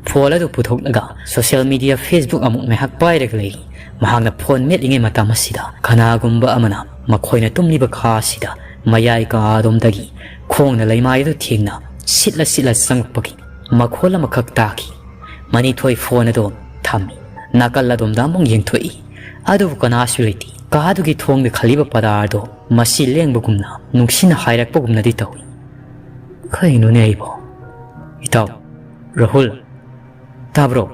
ꯐꯣꯟ ꯑꯗꯨ ꯄꯨꯊꯣꯛꯂꯒ social media, Facebook ꯑꯃꯨꯛ ꯉꯥꯏꯍꯥꯛ ꯄꯥꯏꯔꯒ ꯂꯩꯔꯤ꯫ ꯃꯍꯥꯛꯅ ꯐꯣꯟ ꯃꯦꯠꯂꯤꯉꯩ ꯃꯇꯝ ꯑꯁꯤꯗ ꯀꯅꯥꯒꯨꯝꯕ ꯑꯃꯅ ꯃꯈꯣꯏꯅ ꯇꯨꯝꯂꯤꯕ ꯀꯥ ꯑꯁꯤꯗ ꯃꯌꯥꯏ ꯀꯥ ꯑꯗꯣꯝꯗꯒꯤ ꯈꯣꯡꯅ ꯂꯩꯃꯥꯏ ꯑꯗꯨ ꯊꯦꯡꯅ ꯁꯤꯠꯂ ꯁꯤꯠꯂ ꯆꯪꯂꯛꯄꯒꯤ ꯃꯈꯣꯜ ꯑꯃꯈꯛ ꯇꯥꯈꯤ꯫ ꯃꯅꯤꯊꯣꯏ ꯐꯣꯟ ꯑꯗꯨ ꯊꯝꯃꯤ꯫ ꯅꯥꯀꯜ ꯑꯗꯣꯝꯗ ꯑꯃꯨꯛ ꯌꯦꯡꯊꯣꯛꯏ꯫ ꯑꯗꯨꯕꯨ ꯀꯅꯥꯁꯨ ꯂꯩꯇꯦ꯫ ꯀꯥꯗꯨꯒꯤ ꯊꯣꯡꯗ ꯈꯜꯂꯤꯕ ꯄꯔꯗꯥ ꯑꯗꯨ ꯃꯁꯤ ꯂꯦꯡꯕꯒꯨꯝꯅ ꯅꯨꯡꯁꯤꯅ ꯍꯥꯏꯔꯛꯄꯒꯨꯝꯅꯗꯤ ꯇꯧꯏ꯫ "ꯀꯩꯅꯣꯅꯦ ꯑꯩꯕꯣ? ꯏꯇꯥꯎ, ꯔꯥꯍꯨꯜ, ꯇꯥꯕ꯭ꯔꯣ?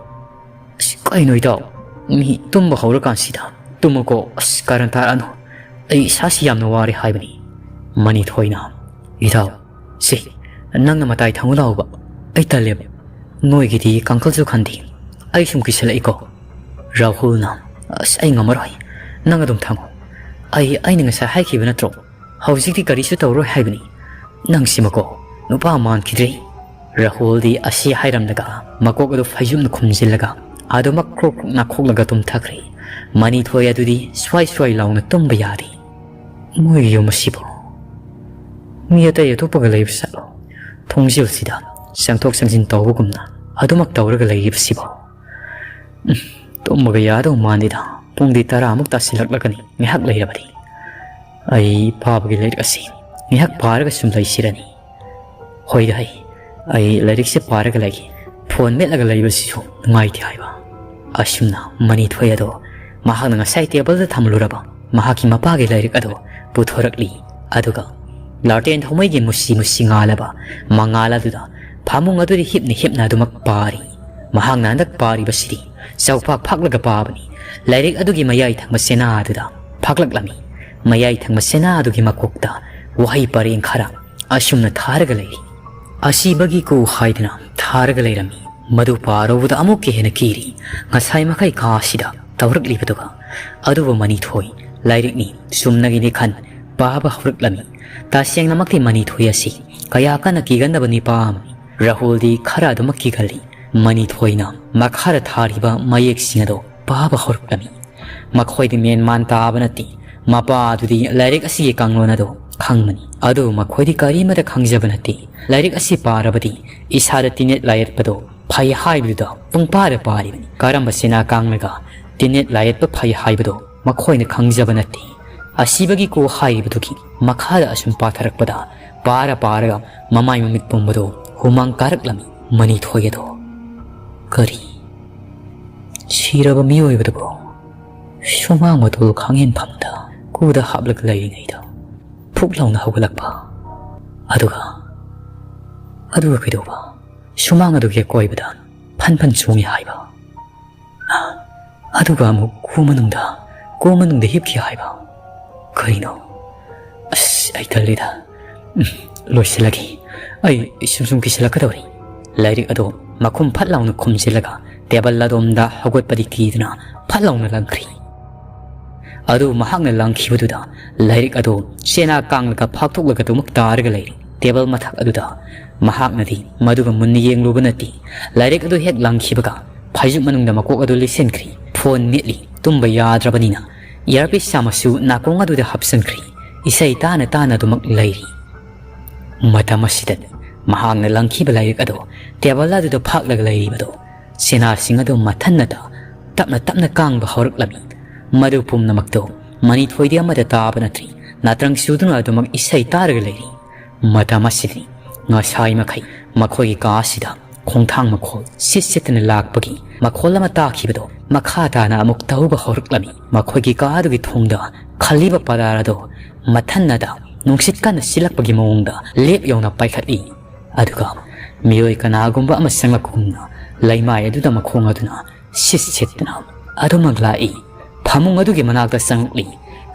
ꯑꯁ, ꯀꯩꯅꯣ ꯏꯇꯥꯎ? ꯃꯤ ꯇꯨꯝꯕ ꯍꯧꯔꯀꯥꯟꯁꯤꯗ ꯇꯨꯝꯃꯨꯀꯣ꯫ ꯑꯁ, ꯀꯥꯔꯟ ꯇꯥꯔꯛꯑꯅꯨ꯫ ꯑꯩ ꯏꯁꯥꯁꯤ ꯌꯥꯝꯅ ꯋꯥꯔꯦ ꯍꯥꯏꯕꯅꯤ꯫" ꯃꯅꯤꯊꯣꯏꯅ, "ꯏꯇꯥꯎ, ꯁꯤ, ꯅꯪꯅ ꯃꯇꯥꯏ ꯊꯪꯉꯨ ꯂꯥꯎꯕ꯫ ꯑꯩ ꯇꯜꯂꯦꯕ꯫ ꯅꯣꯏꯒꯤꯗꯤ ꯀꯥꯡꯈꯜꯁꯨ ꯈꯟꯗꯦ꯫ ꯑꯩ ꯁꯨꯝ ꯀꯤꯁꯜꯂꯛꯏꯀꯣ꯫" ꯔꯥꯍꯨꯜꯅ, "ꯑꯁ, ꯑꯩ ꯉꯝꯃꯔꯣꯏ꯫ ꯅꯪ ꯑꯗꯨꯝ ꯊꯪꯉꯨ꯫ ꯑꯩ, ꯑꯩꯅ ꯉꯁꯥꯏ ꯍꯥꯏꯈꯤꯕ ꯅꯠꯇ꯭ꯔꯣ? ꯍꯧꯖꯤꯛꯇꯤ ꯀꯔꯤꯁꯨ ꯇꯧꯔꯣꯏ ꯍꯥꯏꯕꯅꯤ꯫ ꯅꯪꯁꯤꯃꯀꯣ, ꯅꯨꯄꯥ ꯃꯥꯟꯈꯤꯗ꯭ꯔꯦ꯫" ꯔꯥꯍꯨꯜꯗꯤ ꯑꯁꯤ ꯍꯥꯏꯔꯝꯂꯒ ꯃꯀꯣꯛ ꯑꯗꯨ ꯐꯩꯖꯨꯝꯅ ꯈꯨꯝꯖꯤꯜꯂꯒ ꯑꯗꯨꯃꯛ ꯀ꯭ꯔꯣꯛ ꯀ꯭ꯔꯣꯛ ꯅꯥꯈꯣꯛꯂꯒ ꯇꯨꯝꯊꯈ꯭ꯔꯦ꯫ ꯃꯅꯤꯊꯣꯏ ꯑꯗꯨꯗꯤ ꯁ꯭ꯋꯥꯏ ꯁ꯭ꯋꯥꯏ ꯂꯥꯎꯅ ꯇꯨꯝꯕ ꯌꯥꯔꯦ꯫ "ꯃꯣꯏꯒꯤ ꯌꯨꯝ ꯑꯁꯤꯕꯨ ꯃꯤ ꯑꯇꯩ ꯑꯇꯣꯞꯄꯒ ꯂꯩꯕ ꯆꯠꯂꯣ꯫ ꯊꯣꯡꯖꯤꯜꯁꯤꯗ ꯆꯪꯊꯣꯛ ꯆꯪꯁꯤꯟ ꯇꯧꯕꯒꯨꯝꯅ ꯑꯗꯨꯃꯛ ꯇꯧꯔꯒ ꯂꯩꯔꯤꯕꯁꯤꯕꯨ꯫ ꯎꯝ, ꯇꯨꯝꯕꯒ ꯌꯥꯗꯧ ꯃꯥꯟꯗꯦꯗ꯫ ꯄꯨꯡꯗꯤ ꯇꯔꯥꯃꯨꯛ ꯇꯥꯁꯤꯜꯂꯛꯂꯒꯅꯤ꯫ ꯉꯥꯏꯍꯥꯛ ꯂꯩꯔꯕꯗꯤ ꯑꯩ ꯐꯥꯕꯒꯤ ꯂꯥꯏꯔꯤꯛ ꯑꯁꯤ ꯉꯥꯏꯍꯥꯛ ꯄꯥꯔꯒ ꯁꯨꯝ ꯂꯩꯁꯤꯔꯅꯤ꯫ ꯍꯣꯏꯗ ꯍꯩ, ꯑꯩ ꯂꯥꯏꯔꯤꯛꯁꯦ ꯄꯥꯔꯒ ꯂꯩꯒꯦ꯫ ꯐꯣꯟ ꯃꯦꯠꯂꯒ ꯂꯩꯕꯁꯤꯁꯨ ꯅꯨꯡꯉꯥꯏꯇꯦ" ꯍꯥꯏꯕ꯫ ꯑꯁꯨꯝꯅ ꯃꯅꯤꯊꯣꯏ ꯑꯗꯣ ꯃꯍꯥꯛꯅ ꯉꯁꯥꯏ ꯇꯦꯕꯜꯗ ꯊꯝꯂꯨꯔꯕ ꯃꯍꯥꯛꯀꯤ ꯃꯄꯥꯒꯤ ꯂꯥꯏꯔꯤꯛ ꯑꯗꯣ ꯄꯨꯊꯣꯔꯛꯂꯤ꯫ ꯑꯗꯨꯒ ꯂꯥꯔꯇꯦꯟ ꯊꯧꯃꯩꯒꯤ ꯃꯨꯁꯤ ꯃꯨꯁꯤ ꯉꯥꯜꯂꯕ ꯃꯉꯥꯜ ꯑꯗꯨꯗ ꯐꯃꯨꯡ ꯑꯗꯨꯗ ꯍꯤꯞꯅ ꯍꯤꯞꯅ ꯑꯗꯨꯃꯛ ꯄꯥꯔꯤ꯫ ꯃꯍꯥꯛꯅ ꯍꯟꯗꯛ ꯄꯥꯔꯤꯕꯁꯤꯗꯤ ꯆꯥꯎꯐꯥꯛ ꯐꯥꯛꯂꯒ ꯄꯥꯕꯅꯤ꯫ ꯂꯥꯏꯔꯤꯛ ꯑꯗꯨꯒꯤ ꯃꯌꯥꯏ ꯊꯪꯕ ꯆꯦꯅꯥ ꯑꯗꯨꯗ ꯐꯥꯛꯂꯛꯂꯝꯃꯤ꯫ ꯃꯌꯥꯏ ꯊꯪꯕ ꯆꯦꯅꯥ ꯑꯗꯨꯒꯤ ꯃꯀꯣꯛꯇ ꯋꯥꯍꯩ ꯄꯔꯦꯡ ꯈꯔ ꯑꯁꯨꯝꯅ ꯊꯥꯔꯒ ꯂꯩꯔꯤ꯫ "ꯑꯁꯤꯕꯒꯤ ꯀꯨ" ꯍꯥꯏꯗꯨꯅ ꯊꯥꯔꯒ ꯂꯩꯔꯝꯃꯤ꯫ ꯃꯗꯨ ꯄꯥꯔꯨꯕꯗ ꯑꯃꯨꯛꯀ ꯍꯦꯟꯅ ꯀꯤꯔꯤ꯫ ꯉꯁꯥꯏ ꯃꯈꯩ ꯀꯥ ꯑꯁꯤꯗ ꯇꯧꯔꯛꯂꯤꯕꯗꯨꯒ ꯑꯗꯨꯕꯨ ꯃꯅꯤꯊꯣꯏ ꯂꯥꯏꯔꯤꯛꯅꯤ꯫ ꯆꯨꯝꯅꯒꯤꯅꯤ ꯈꯟ ꯄꯥꯕ ꯍꯧꯔꯛꯂꯝꯃꯤ꯫ ꯇꯁꯦꯡꯅꯃꯛꯇꯤ ꯃꯅꯤꯊꯣꯏ ꯑꯁꯤ ꯀꯌꯥ ꯀꯟꯅ ꯀꯤꯒꯟꯗꯕ ꯅꯤꯄꯥ ꯑꯃꯅꯤ꯫ ꯔꯥꯍꯨꯜꯗꯤ ꯈꯔ ꯑꯗꯨꯃꯛ ꯀꯤꯒꯜꯂꯤ꯫ ꯃꯅꯤꯊꯣꯏꯅ ꯃꯈꯥꯗ ꯊꯥꯔꯤꯕ ꯃꯌꯦꯛꯁꯤꯡ ꯑꯗꯨ ꯄꯥꯕ ꯍꯧꯔꯛꯂꯝꯃꯤ꯫ ꯃꯈꯣꯏꯗꯤ ꯃꯦꯟ ꯃꯥꯟ ꯇꯥꯕ ꯅꯠꯇꯦ꯫ ꯃꯄꯥ ꯑꯗꯨꯗꯤ ꯂꯥꯏꯔꯤꯛ ꯑꯁꯤꯒꯤ ꯀꯥꯡꯂꯣꯟ ꯑꯗꯨ ꯈꯪꯕꯅꯤ, ꯑꯗꯨꯕꯨ ꯃꯈꯣꯏꯗꯤ ꯀꯔꯤꯃꯠꯇ ꯈꯪꯖꯕ ꯅꯠꯇꯦ꯫ ꯂꯥꯏꯔꯤꯛ ꯑꯁꯤ ꯄꯥꯔꯕꯗꯤ ꯏꯁꯥꯗ ꯇꯤꯟꯅꯦꯠ ꯂꯥꯏꯌꯦꯠꯄꯗꯣ ꯐꯩ ꯍꯥꯏꯕꯗꯨꯗ ꯄꯨꯡꯄꯥꯗ ꯄꯥꯔꯤꯕꯅꯤ꯫ ꯀꯔꯝꯕ ꯆꯦꯅꯥ ꯀꯥꯡꯂꯒ ꯇꯤꯟꯅꯦꯠ ꯂꯥꯏꯌꯦꯠꯄ ꯐꯩ ꯍꯥꯏꯕꯗꯣ ꯃꯈꯣꯏꯅ ꯈꯪꯖꯕ ꯅꯠꯇꯦ꯫ "ꯑꯁꯤꯕꯒꯤ ꯀꯨ" ꯍꯥꯏꯔꯤꯕꯗꯨꯒꯤ ꯃꯈꯥꯗ ꯑꯁꯨꯝ ꯄꯥꯊꯔꯛꯄꯗ, ꯄꯥꯔ ꯄꯥꯔꯒ ꯃꯃꯥꯏ ꯃꯃꯤꯠ ꯄꯨꯝꯕꯗꯣ ꯍꯨꯃꯥꯡ ꯀꯥꯔꯛꯂꯝꯃꯤ꯫ ꯃꯅꯤꯊꯣꯏ ꯑꯗꯣ ꯀꯔꯤ? ꯁꯤꯔꯕ ꯃꯤꯑꯣꯏꯕꯗꯨꯕꯨ ꯁꯨꯃꯥꯡ ꯃꯇꯣꯜ ꯈꯥꯡꯍꯦꯟꯐꯝꯗ ꯀꯨꯗ ꯍꯥꯞꯂꯒ ꯂꯩꯔꯤꯉꯩꯗ ꯐꯨꯛ ꯂꯥꯎꯅ ꯍꯧꯒꯠꯂꯛꯄ꯫ ꯑꯗꯨꯒ, ꯑꯗꯨꯒ ꯀꯩꯗꯧꯕ? ꯁꯨꯃꯥꯡ ꯑꯗꯨꯒꯤ ꯑꯀꯣꯏꯕꯗ ꯐꯟ ꯐꯟ ꯆꯣꯡꯉꯤ ꯍꯥꯏꯕ꯫ ꯑꯗꯨꯒ ꯑꯃꯨꯛ ꯀꯨ ꯃꯅꯨꯡꯗ, ꯀꯨ ꯃꯅꯨꯡꯗ ꯍꯤꯞꯈꯤ ꯍꯥꯏꯕ꯫ ꯀꯔꯤꯅꯣ? ꯑꯁ, ꯑꯩ ꯇꯜꯂꯤꯗ꯫ ꯎꯝ, ꯂꯣꯏꯁꯤꯜꯂꯒꯦ꯫ ꯑꯩ ꯁꯨꯝ ꯁꯨꯝ ꯀꯤꯁꯤꯜꯂꯛꯀꯗꯧꯔꯤ꯫ ꯂꯥꯏꯔꯤꯛ ꯑꯗꯣ ꯃꯈꯨꯝ ꯐꯠ ꯂꯥꯎꯅ ꯈꯨꯝꯖꯤꯜꯂꯒ ꯇꯦꯕꯜ ꯑꯗꯣꯝꯗ ꯍꯧꯒꯠꯄꯗꯤ ꯀꯤꯗꯨꯅ ꯐꯠ ꯂꯥꯎꯅ ꯂꯪꯈ꯭ꯔꯤ꯫ ꯑꯗꯨ ꯃꯍꯥꯛꯅ ꯂꯪꯈꯤꯕꯗꯨꯗ ꯂꯥꯏꯔꯤꯛ ꯑꯗꯨ ꯆꯦꯅꯥ ꯀꯥꯡꯂꯒ ꯐꯥꯛꯇꯣꯛꯂꯒ ꯑꯗꯨꯃꯛ ꯇꯥꯔꯒ ꯂꯩꯔꯤ꯫ ꯇꯦꯕꯜ ꯃꯊꯛ ꯑꯗꯨꯗ ꯃꯍꯥꯛꯅꯗꯤ ꯃꯗꯨꯒ ꯃꯨꯟꯅ ꯌꯦꯡꯂꯨꯕ ꯅꯠꯇꯦ꯫ ꯂꯥꯏꯔꯤꯛ ꯑꯗꯨ ꯍꯦꯛ ꯂꯪꯈꯤꯕꯒ ꯐꯩꯖꯨꯞ ꯃꯅꯨꯡꯗ ꯃꯀꯣꯛ ꯑꯗꯨ ꯂꯤꯠꯁꯤꯟꯈ꯭ꯔꯤ꯫ ꯐꯣꯟ ꯃꯦꯠꯂꯤ꯫ ꯇꯨꯝꯕ ꯌꯥꯗ꯭ꯔꯕꯅꯤꯅ ꯏꯌꯥꯔꯄꯤꯁ ꯑꯃꯁꯨ ꯅꯥꯀꯣꯡ ꯑꯗꯨꯗ ꯍꯥꯞꯆꯤꯟꯈ꯭ꯔꯤ꯫ ꯏꯁꯩ ꯇꯥꯅ ꯇꯥꯅ ꯑꯗꯨꯃꯛ ꯂꯩꯔꯤ꯫ ꯃꯇꯝ ꯑꯁꯤꯗ ꯃꯍꯥꯛꯅ ꯂꯪꯈꯤꯕ ꯂꯥꯏꯔꯤꯛ ꯑꯗꯨ ꯇꯦꯕꯜ ꯑꯗꯨꯗ ꯐꯥꯛꯂꯒ ꯂꯩꯔꯤꯕꯗꯨ ꯆꯦꯅꯥꯁꯤꯡ ꯑꯗꯨ ꯃꯊꯟꯅꯇ ꯇꯞꯅ ꯇꯞꯅ ꯀꯥꯡꯕ ꯍꯧꯔꯛꯂꯝꯃꯤ꯫ ꯃꯗꯨ ꯄꯨꯝꯅꯃꯛꯇꯨ ꯃꯅꯤꯊꯣꯏꯗꯤ ꯑꯃꯠꯇ ꯇꯥꯕ ꯅꯠꯇ꯭ꯔꯤ꯫ ꯅꯥꯇ꯭ꯔꯪ ꯆꯨꯗꯨꯅ ꯑꯗꯨꯃꯛ ꯏꯁꯩ ꯇꯥꯔꯒ ꯂꯩꯔꯤ꯫ ꯃꯇꯝ ꯑꯁꯤꯗꯅꯤ ꯉꯁꯥꯏ ꯃꯈꯩ ꯃꯈꯣꯏꯒꯤ ꯀꯥ ꯑꯁꯤꯗ ꯈꯣꯡꯊꯥꯡ ꯃꯈꯣꯜ ꯁꯤꯠ ꯁꯤꯠꯇꯅ ꯂꯥꯛꯄꯒꯤ ꯃꯈꯣꯜ ꯑꯃ ꯇꯥꯈꯤꯕꯗꯣ ꯃꯈꯥ ꯇꯥꯅ ꯑꯃꯨꯛ ꯇꯧꯕ ꯍꯧꯔꯛꯂꯝꯃꯤ꯫ ꯃꯈꯣꯏꯒꯤ ꯀꯥ ꯑꯗꯨꯒꯤ ꯊꯣꯡꯗ ꯈꯜꯂꯤꯕ ꯄꯗꯥꯔ ꯑꯗꯨ ꯃꯊꯟꯅꯗ ꯅꯨꯡꯁꯤꯠ ꯀꯟꯅ ꯁꯤꯜꯂꯛꯄꯒꯤ ꯃꯑꯣꯡꯗ ꯂꯦꯞ ꯌꯧꯅ ꯄꯥꯏꯈꯠꯂꯤ꯫ ꯑꯗꯨꯒ ꯃꯤꯑꯣꯏ ꯀꯅꯥꯒꯨꯝꯕ ꯑꯃ ꯆꯪꯂꯛꯄꯒꯨꯝꯅ ꯂꯩꯃꯥꯏ ꯑꯗꯨꯗ ꯃꯈꯣꯡ ꯑꯗꯨꯅ ꯁꯤꯠ ꯁꯤꯠꯇꯨꯅ ꯑꯗꯨꯃꯛ ꯂꯥꯛꯏ꯫ ꯐꯃꯨꯡ ꯑꯗꯨꯒꯤ ꯃꯅꯥꯛꯇ ꯆꯪꯂꯛꯂꯤ꯫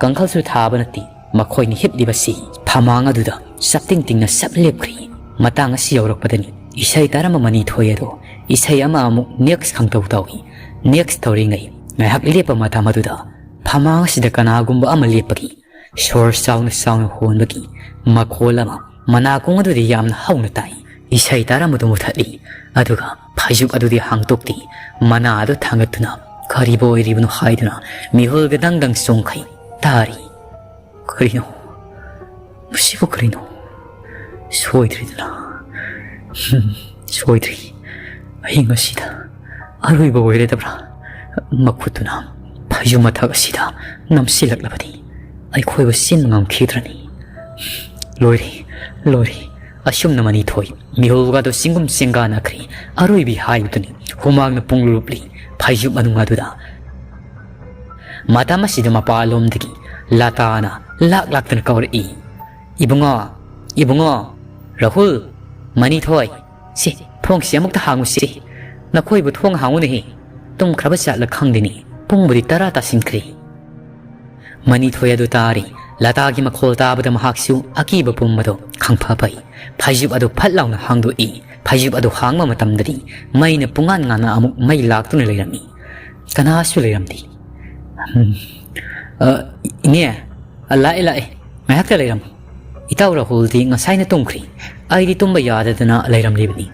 ꯀꯥꯡꯈꯜꯁꯨ ꯊꯥꯕ ꯅꯠꯇꯦ꯫ ꯃꯈꯣꯏꯅ ꯍꯤꯞꯂꯤꯕꯁꯤ ꯐꯃꯥꯡ ꯑꯗꯨꯗ ꯆꯞꯇꯤꯡ ꯇꯤꯡꯅ ꯁꯞ ꯂꯦꯞꯈ꯭ꯔꯤ꯫ ꯃꯇꯥꯡ ꯑꯁꯤ ꯌꯧꯔꯛꯄꯗꯅꯤ ꯏꯁꯩ ꯇꯥꯔꯝꯕ ꯃꯅꯤꯊꯣꯏ ꯑꯗꯣ ꯏꯁꯩ ꯑꯃ ꯑꯃꯨꯛ ꯅꯦꯛꯁ ꯈꯪꯇꯧ ꯇꯧꯏ꯫ ꯅꯦꯛꯁ ꯇꯧꯔꯤꯉꯩ ꯉꯥꯏꯍꯥꯛ ꯂꯦꯞꯄ ꯃꯇꯝ ꯑꯗꯨꯗ ꯐꯃꯥꯡ ꯑꯁꯤꯗ ꯀꯅꯥꯒꯨꯝꯕ ꯑꯃ ꯂꯦꯞꯄꯒꯤ ꯁꯣꯔ ꯆꯥꯎꯅ ꯆꯥꯎꯅ ꯍꯣꯟꯕꯒꯤ ꯃꯈꯣꯜ ꯑꯃ ꯃꯅꯥꯀꯣꯡ ꯑꯗꯨꯗ ꯌꯥꯝꯅ ꯍꯧꯅ ꯇꯥꯏ꯫ ꯏꯁꯩ ꯇꯥꯔꯝꯕꯗꯨ ꯃꯨꯊꯠꯂꯤ꯫ ꯑꯗꯨꯒ ꯐꯩꯖꯨꯞ ꯑꯗꯨꯗꯤ ꯍꯥꯡꯇꯣꯛꯇꯦ꯫ ꯃꯅꯥ ꯑꯗꯨ ꯊꯥꯡꯒꯠꯇꯨꯅ ꯀꯔꯤꯕꯨ ꯑꯣꯏꯔꯤꯕꯅꯣ ꯍꯥꯏꯗꯨꯅ ꯃꯤꯍꯨꯜꯒ ꯗꯪ ꯗꯪ ꯆꯣꯡꯈꯩ ꯇꯥꯔꯤ꯫ ꯀꯔꯤꯅꯣ? ꯃꯁꯤꯕꯨ ꯀꯔꯤꯅꯣ? ꯁꯣꯏꯗ꯭ꯔꯤꯗꯅ꯫ ꯍꯝ, ꯁꯣꯏꯗ꯭ꯔꯤ꯫ ꯑꯍꯤꯡ ꯑꯁꯤꯗ ꯑꯔꯣꯏꯕ ꯑꯣꯏꯔꯗꯕ꯭ꯔꯥ? ꯃꯈꯨꯠꯇꯨꯅ ꯐꯩꯖꯨꯞ ꯃꯊꯛ ꯑꯁꯤꯗ ꯅꯝꯁꯤꯜꯂꯛꯂꯕꯗꯤ ꯑꯩꯈꯣꯏꯕꯨ ꯆꯤꯟ ꯉꯝꯈꯤꯗ꯭ꯔꯅꯤ? ꯂꯣꯏꯔꯦ, ꯂꯣꯏꯔꯦ꯫ ꯑꯁꯨꯝꯅ ꯃꯅꯤꯊꯣꯏ ꯃꯤꯍꯨꯜꯒꯗꯨ ꯆꯤꯡꯒꯨꯝ ꯆꯤꯡꯒꯥꯅꯈ꯭ꯔꯤ꯫ ꯑꯔꯣꯏꯕꯤ ꯍꯥꯏꯕꯗꯨꯅꯤ꯫ ꯍꯨꯃꯥꯡꯅ ꯄꯨꯡꯂꯨꯞꯂꯤ ꯐꯩꯖꯨꯞ ꯃꯅꯨꯡ ꯑꯗꯨꯗ꯫ ꯃꯇꯝ ꯑꯁꯤꯗ ꯃꯄꯥꯟꯂꯣꯝꯗꯒꯤ ꯂꯇꯥꯅ ꯂꯥꯛ ꯂꯥꯛꯇꯨꯅ ꯀꯧꯔꯛꯏ, "ꯏꯕꯨꯡꯉꯣ, ꯏꯕꯨꯡꯉꯣ, ꯔꯥꯍꯨꯜ, ꯃꯅꯤꯊꯣꯏ, ꯁꯤ ꯊꯣꯡꯁꯤ ꯑꯃꯨꯛꯇ ꯍꯥꯡꯉꯨꯁꯤ꯫ ꯅꯈꯣꯏꯕꯨ ꯊꯣꯡ ꯍꯥꯡꯉꯨꯅꯦꯍꯦ꯫ ꯇꯨꯝꯈ꯭ꯔꯕ ꯖꯥꯠꯂ ꯈꯪꯗꯦꯅꯦ꯫ ꯄꯨꯡꯕꯨꯗꯤ ꯇꯔꯥ ꯇꯥꯁꯤꯟꯈ꯭ꯔꯦ꯫" ꯃꯅꯤꯊꯣꯏ ꯑꯗꯨ ꯇꯥꯔꯤ꯫ ꯂꯇꯥꯒꯤ ꯃꯈꯣꯜ ꯇꯥꯕꯗ ꯃꯍꯥꯛꯁꯨ ꯑꯀꯤꯕ ꯄꯨꯝꯕꯗꯣ ꯈꯪꯐ ꯐꯩ꯫ ꯐꯩꯖꯨꯞ ꯑꯗꯨ ꯐꯠ ꯂꯥꯎꯅ ꯍꯥꯡꯗꯣꯛꯏ꯫ ꯐꯩꯖꯨꯞ ꯑꯗꯨ ꯍꯥꯡꯕ ꯃꯇꯝꯗꯗꯤ ꯃꯩꯅ ꯄꯨꯡꯉꯥꯟ ꯉꯥꯟꯅ ꯑꯃꯨꯛ ꯃꯩ ꯂꯥꯛꯇꯨꯅ ꯂꯩꯔꯝꯃꯤ꯫ ꯀꯅꯥꯁꯨ ꯂꯩꯔꯝꯗꯦ꯫ ꯎꯝ꯫ "ꯑ, ꯏꯅꯦ, ꯑ, ꯂꯥꯛꯑꯦ, ꯂꯥꯛꯑꯦ꯫ ꯉꯥꯏꯍꯥꯛꯇ ꯂꯩꯔꯝꯃꯨ꯫ ꯏꯇꯥꯎ ꯔꯥꯍꯨꯜꯗꯤ ꯉꯁꯥꯏꯅ ꯇꯨꯝꯈ꯭ꯔꯦ꯫ ꯑꯩꯗꯤ ꯇꯨꯝꯕ ꯌꯥꯗꯗꯅ ꯂꯩꯔꯝꯂꯤꯕꯅꯤ꯫"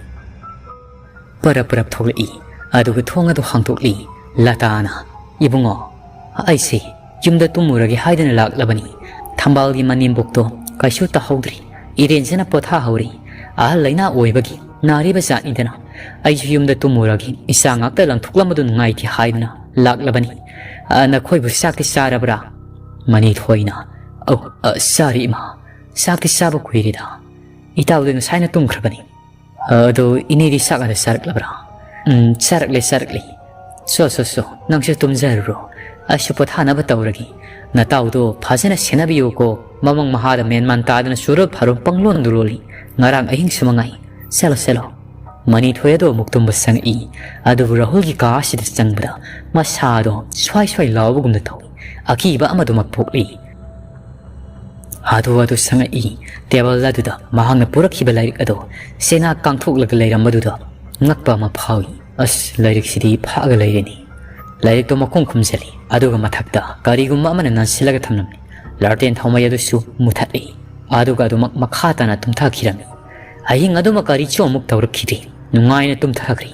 ꯄꯔꯞ ꯄꯔꯞ ꯊꯣꯛꯂꯛꯏ꯫ ꯑꯗꯨꯒ ꯊꯣꯡ ꯑꯗꯨ ꯍꯥꯡꯗꯣꯛꯂꯤ꯫ ꯂꯇꯥꯅ, "ꯏꯕꯨꯡꯉꯣ, ꯑꯩꯁꯦ ꯌꯨꯝꯗ ꯇꯨꯝꯃꯨꯔꯒꯦ ꯍꯥꯏꯗꯅ ꯂꯥꯛꯂꯕꯅꯤ꯫ ꯊꯝꯕꯥꯜꯒꯤ ꯃꯅꯦꯝꯕꯣꯛꯇꯣ ꯀꯩꯁꯨ ꯇꯧꯍꯧꯗ꯭ꯔꯤ꯫ ꯏꯔꯦꯟꯖꯅ ꯄꯣꯊꯥꯍꯧꯔꯤ꯫ ꯑꯍꯜ ꯂꯩꯅꯥ ꯑꯣꯏꯕꯒꯤ ꯅꯥꯔꯤꯕ ꯖꯥꯠꯅꯤꯗꯅ꯫ ꯑꯩꯁꯨ ꯌꯨꯝꯗ ꯇꯨꯝꯃꯨꯔꯒꯦ, ꯏꯆꯥ ꯉꯥꯛꯇ ꯂꯪꯊꯣꯛꯂꯝꯕꯗꯨ ꯅꯨꯡꯉꯥꯏꯇꯦ ꯍꯥꯏꯗꯅ ꯂꯥꯛꯂꯕꯅꯤ꯫ ꯑ, ꯅꯈꯣꯏꯕꯨ ꯆꯥꯛꯇꯤ ꯆꯥꯔꯕ꯭ꯔꯥ?" ꯃꯅꯤꯊꯣꯏꯅ, "ꯑꯧ, ꯑ, ꯆꯥꯔꯦ ꯏꯃꯥ꯫ ꯆꯥꯛꯇꯤ ꯆꯥꯕ ꯀꯨꯏꯔꯦꯗ꯫ ꯏꯇꯥꯎꯗꯤ ꯉꯁꯥꯏꯅ ꯇꯨꯝꯈ꯭ꯔꯕꯅꯤ꯫ ꯑ, ꯑꯗꯣ ꯏꯅꯦꯗꯤ ꯆꯥꯛ ꯑꯗ ꯆꯥꯔꯛꯂꯕ꯭ꯔꯥ?" "ꯎꯝ, ꯆꯥꯔꯛꯂꯦ, ꯆꯥꯔꯛꯂꯦ꯫ ꯁꯣ, ꯁꯣ, ꯁꯣ, ꯅꯪꯁꯨ ꯇꯨꯝꯖꯔꯨꯔꯣ꯫ ꯑꯩꯁꯨ ꯄꯣꯊꯥꯅꯕ ꯇꯧꯔꯒꯦ꯫ ꯅꯇꯥꯎꯗꯣ ꯐꯖꯅ ꯁꯦꯟꯅꯕꯤꯌꯨꯀꯣ꯫ ꯃꯃꯪ ꯃꯍꯥꯗ ꯃꯦꯟꯃꯥꯟ ꯇꯥꯗꯅ ꯆꯨꯔꯨꯞ ꯐꯥꯔꯨꯞ ꯄꯪꯂꯣꯟꯗꯨ ꯂꯣꯜꯂꯤ꯫ ꯉꯔꯥꯡ ꯑꯍꯤꯡꯁꯨ ꯃꯉꯥꯏ꯫ ꯆꯠꯂꯣ, ꯆꯠꯂꯣ꯫" ꯃꯅꯤꯊꯣꯏ ꯑꯗꯨ ꯑꯃꯨꯛ ꯇꯨꯝꯕ ꯆꯪꯉꯛꯏ꯫ ꯑꯗꯨꯕꯨ ꯔꯥꯍꯨꯜꯒꯤ ꯀꯥ ꯑꯁꯤꯗ ꯆꯪꯕꯗ ꯃꯁꯥꯗꯣ ꯁ꯭ꯋꯥꯏ ꯁ꯭ꯋꯥꯏ ꯂꯥꯎꯕꯒꯨꯝꯅ ꯇꯧꯏ꯫ ꯑꯀꯤꯕ ꯑꯃꯗꯨꯃꯛ ꯄꯣꯛꯂꯤ꯫ ꯑꯗꯨ ꯑꯗꯨ ꯆꯪꯉꯛꯏ꯫ ꯇꯦꯕꯜ ꯑꯗꯨꯗ ꯃꯍꯥꯛꯅ ꯄꯨꯔꯛꯈꯤꯕ ꯂꯥꯏꯔꯤꯛ ꯑꯗꯣ ꯆꯦꯅꯥ ꯀꯥꯡꯊꯣꯛꯂꯒ ꯂꯩꯔꯝꯕꯗꯨꯗ ꯉꯛꯄ ꯑꯃ ꯐꯥꯎꯏ꯫ "ꯑꯁ, ꯂꯥꯏꯔꯤꯛꯁꯤꯗꯤ ꯐꯥꯛꯑꯒ ꯂꯩꯔꯦꯅꯦ꯫" ꯂꯥꯏꯔꯤꯛꯇꯣ ꯃꯈꯣꯡ ꯈꯨꯝꯖꯤꯜꯂꯤ꯫ ꯑꯗꯨꯒ ꯃꯊꯛꯇ ꯀꯔꯤꯒꯨꯝꯕ ꯑꯃꯅ ꯅꯟꯁꯤꯜꯂꯒ ꯊꯝꯂꯝꯃꯤ꯫ ꯂꯥꯔꯇꯦꯟ ꯊꯥꯎꯃꯩ ꯑꯗꯨꯁꯨ ꯃꯨꯊꯠꯂꯤ꯫ ꯑꯗꯨꯒ ꯑꯗꯨꯃꯛ ꯃꯈꯥ ꯇꯥꯅ ꯇꯨꯝꯊꯈꯤꯔꯝꯃꯤ꯫ ꯑꯍꯤꯡ ꯑꯗꯨꯃꯛ ꯀꯔꯤꯁꯨ ꯑꯃꯨꯛ ꯇꯧꯔꯛꯈꯤꯗꯦ꯫ ꯅꯨꯡꯉꯥꯏꯅ ꯇꯨꯝꯊꯈ꯭ꯔꯦ꯫